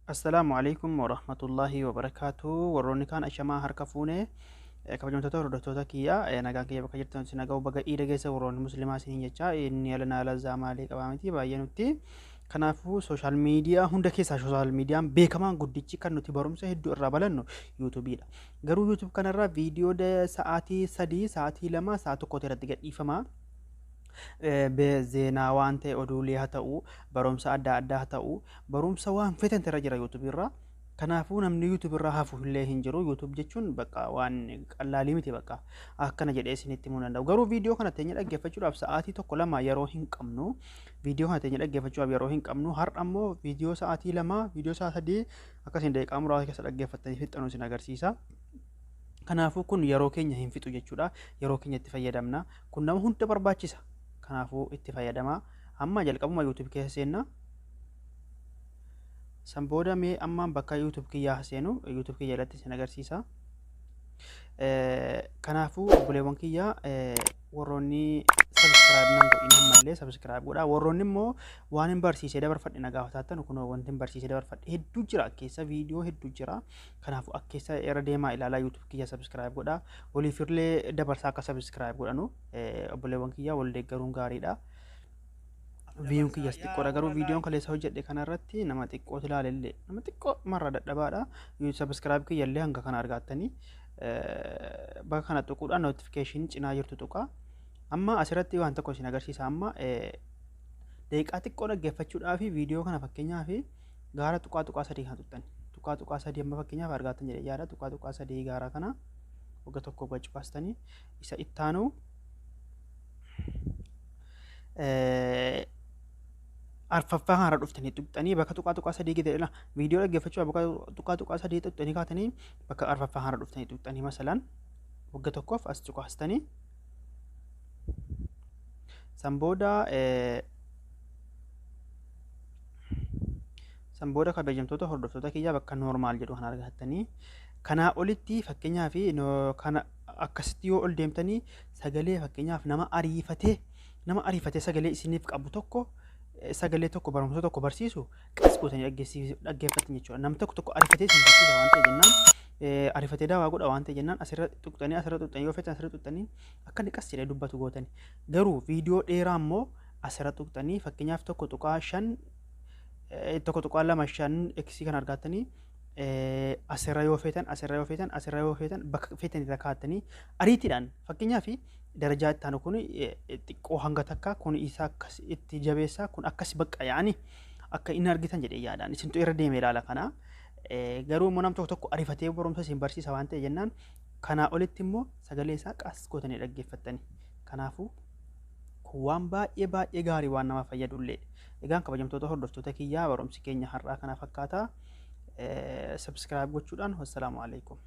Assalaamu alaikum warahmatullaahi wabarakaatu. Warroonni kaan ashamaa harka fuune, kabajamtoota hordoftoota kiyya, nagaan kiyya bakka jirtan isin dhaga'u. Baga iida geessa warroonni muslimaa isiniin jecha. Inni ala naala zaamaalee qabaa miti baay'ee nutti. Kanaafuu social media hunda keessaa social miidiyaan beekamaan guddichi kan nuti barumsa hedduu irraa balannu YouTubeiidha. Garuu YouTube kanarraa viidiyoo sa'aatii 3, sa'aatii 2, sa'a tokkooti irratti gadhiifama. Zeenaa waan ta'e, oduulee haa ta'u, barumsa adda addaa haa ta'u, barumsa waan feetan irra jira YouTube irra. Kanaafuu namni YouTube irraa hafu illee hin jiru. YouTube jechuun bakka waan qallaalii miti, bakka akkana jedhee isinitti himuu danda'u. Garuu viidiyoo kana teenya dhaggeeffachuudhaaf sa'aatii 1 2 yeroo hin qabnu. Viidiyoo kana teenya dhaggeeffachuudhaaf yeroo hin qabnu. Har'a immoo viidiyoo sa'aatii 2, viidiyoo sa'a 3 akkasiin daqiiqaa muraasa keessa dhaggeeffattanii fixxanu isin agarsiisa. Kanaafuu kun yeroo keenya hin fixu jechuudha. Yeroo keenya itti fayyadamna. Kun nama hunda barbaachisa. Kanaafuu itti fayyadama. Amma jalqabuma YouTube keessa seenna. San booda mee amma bakka YouTube kiyyaa seenu, YouTube kiyya irratti isin agarsiisa. Kanaafuu obboleewwan kiyya, warroonni subscribe nan godhin ammallee subscribe godhaa. Warroonni immoo waan hin barsiisee dabarfadhe na gaafataattan, kunoo wanti hin barsiisee dabarfadhe hedduu jira, keessa viidiyoo hedduu jira. Kanaafuu akka keessa irra deemaa ilaalaa, YouTube kiyya subscribe godhaa. Waliifillee dabarsaa akka subscribe godhanu, obboleewwan kiyya wal deeggaruun gaariidha. Viewun kiyyas xiqqoodha, garuu viidiyoon kaleessa hojjedhe kanarratti nama xiqqootu ilaalellee, nama xiqqoo marra dadhabaadha. Subscribe kiyyallee hanga kana argattanii bakka kana tuquudhaan notification cinaa jirtu tuqaa. Amma asirratti waan tokko isin agarsiisa. Amma daqiiqaa xiqqoo dhaggeeffachuudhaa fi viidiyoo kana fakkeenyaaf gaara tuqaa tuqaa sadii kana tuqxani. Tuqaa tuqaa sadii amma fakkeenyaaf argaattan jedhee yaada. Tuqaa tuqaa sadii gaara kana wagga tokko cuqaastanii isa ittaanu arfaffaa kana dhuftanii tuqxanii bakka tuqaa tuqaa sadii gidee viidiyoo dhaggeeffachuu bakka tuqaa tuqaa sadii tuqxanii kaatanii bakka arfaffaa kana dhuftanii tuqxanii, masalan wagga tokkoof as cuqaastanii, san booda kabajamtoota hordoftoota kiyyaa, bakka normal jedhu kan argattanii kanaa olitti fakkeenyaaf kana akkasitti yoo ol deemtanii sagalee fakkeenyaaf nama ariifatee sagalee isiniif qabu tokko, sagalee tokko, barumsa tokko barsiisu qas gootanii dhaggeeffattan jechuudha. Namni tokko tokko ariifatee isin barsiisa waan ta'e jennaan, ariifatee daawaa godha waan ta'e jennaan, asirra tuqxanii, asirra tuqxanii, yoo feetan asirra tuqxanii akka inni qas jedhee dubbatu gootani. Garuu viidiyoo dheeraa immoo asirra tuqxanii fakkeenyaaf 1.5, 1.25 x kan argattanii asirra yoo feetan, asirra yoo feetan, asirra yoo feetan, bakka feetan irra kaa'attanii ariitiidhaan fakkeenyaaf darajaa itti aanu kun xiqqoo hanga takka, kun isa akkas itti jabeessaa, kun akkas bakka yaa'anii akka inni argitan jedhee yaadaan isintu irra deeme ilaala kana. Garuu immoo nam tokko tokko ariifatee barumsa isin barsiisa waan ta'e jennaan, kanaa olitti immoo sagalee isaa qas gootanii dhaggeeffattani. Kanaafuu kun waan baay'ee baay'ee gaarii waan nama fayyadullee. Egaan kabajamtoota hordoftoota kiyyaa, barumsi keenya har'aa kana fakkaata. Subscribe gochuudhaan. Wassalaamu alaikum.